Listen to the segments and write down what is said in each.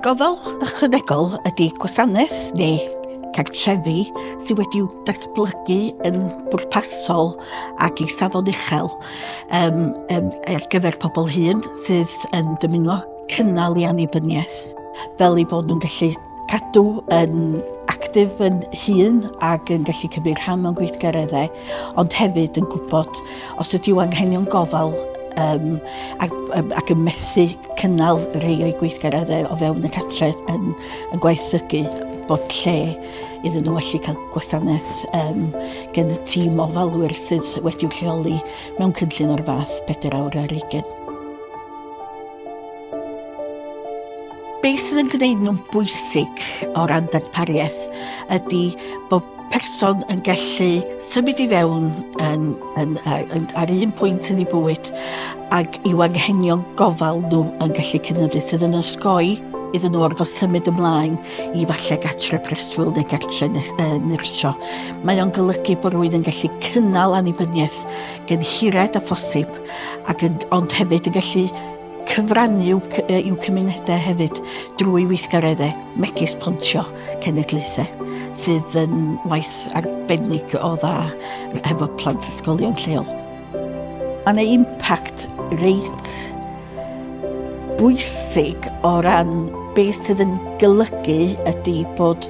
Gofal ychwanegol ydy gwasanaeth neu cartrefi sydd wedi'w datblygu yn bwrpasol ac i safon uchel ar gyfer pobl hŷn sydd yn dymuno cynnal i annibyniaeth, fel eu bod nhw'n gallu cadw yn actif yn hun ac yn gallu cymryd rhan mewn gweithgareddau, ond hefyd yn gwybod os ydyw anghenion gofal ac yn methu cynnal rhai o'i gweithgareddau o fewn y cartre yn gwaethygu, bod lle iddyn nhw allu cael gwasanaeth gen y tîm o ofalwyr sydd wedi'w lleoli mewn cynllun o'r fath 4 awr ar 20. Be sydd yn gwneud nhw'n bwysig o ran darpariaeth ydy bod person yn gallu symud i fewn ar un pwynt yn ei bywyd ac i'w anghenion gofal nhw yn gallu cynyddu, sydd yn osgoi iddyn nhw orfod symud ymlaen i falle gartre preswyl neu gartre nyrsio. Mae o'n golygu bod rhywun yn gallu cynnal annibyniaeth gyn hired â phosib, ond hefyd yn gallu cyfrannu i'w cymunedau hefyd drwy weithgareddau megis pontio cenedlaethau, sydd yn waith arbennig o dda hefo plant ysgolion lleol. Mae yna impact reit bwysig o ran beth sydd yn golygu ydy bod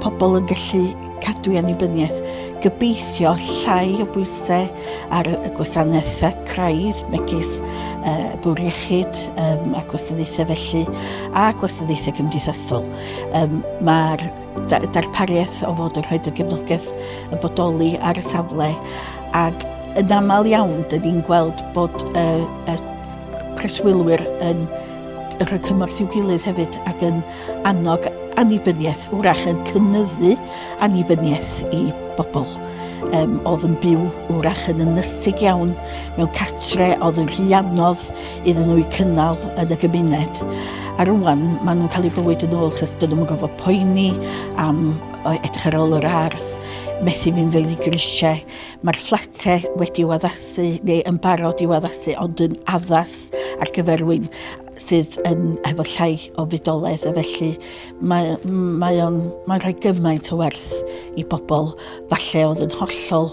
pobl yn gallu cadw i annibyniaeth. Gobeithio llai o bwysau ar y gwasanaethau craidd megis bwrdd iechyd a gwasanaethau felly a gwasanaethau cymdeithasol. Mae'r darpariaeth o fod yn rhoi y gefnogaeth yn bodoli ar y safle, ac yn aml iawn dyn ni'n gweld bod y preswylwyr yn rhoi cymorth i'w gilydd hefyd ac yn annog annibyniaeth, wrach yn cynyddu annibyniaeth i bobl oedd yn byw wrach yn ynysig iawn mewn cartre oedd yn rhy anodd iddyn nhw i cynnal yn y gymuned. A rwan maen nhw'n cael eu bywyd yn ôl chos dyn nhw'n gofod poeni am edrych ar ôl yr ardd, methu mynd fewn i grisiau. Mae'r fflatau wedi'w addasu neu yn barod i'w addasu, ond yn addas ar gyfer rhywun sydd yn efo llai o fudoledd, a felly mae'n rhoi gymaint o werth i bobl falle oedd yn hollol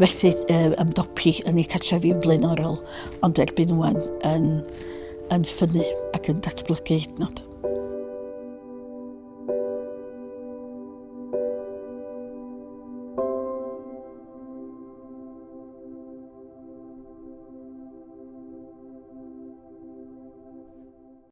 methu ymdopi yn eu cartrefi yn blaenorol, ond erbyn ŵan yn ffynnu ac yn datblygu hyd yn oed.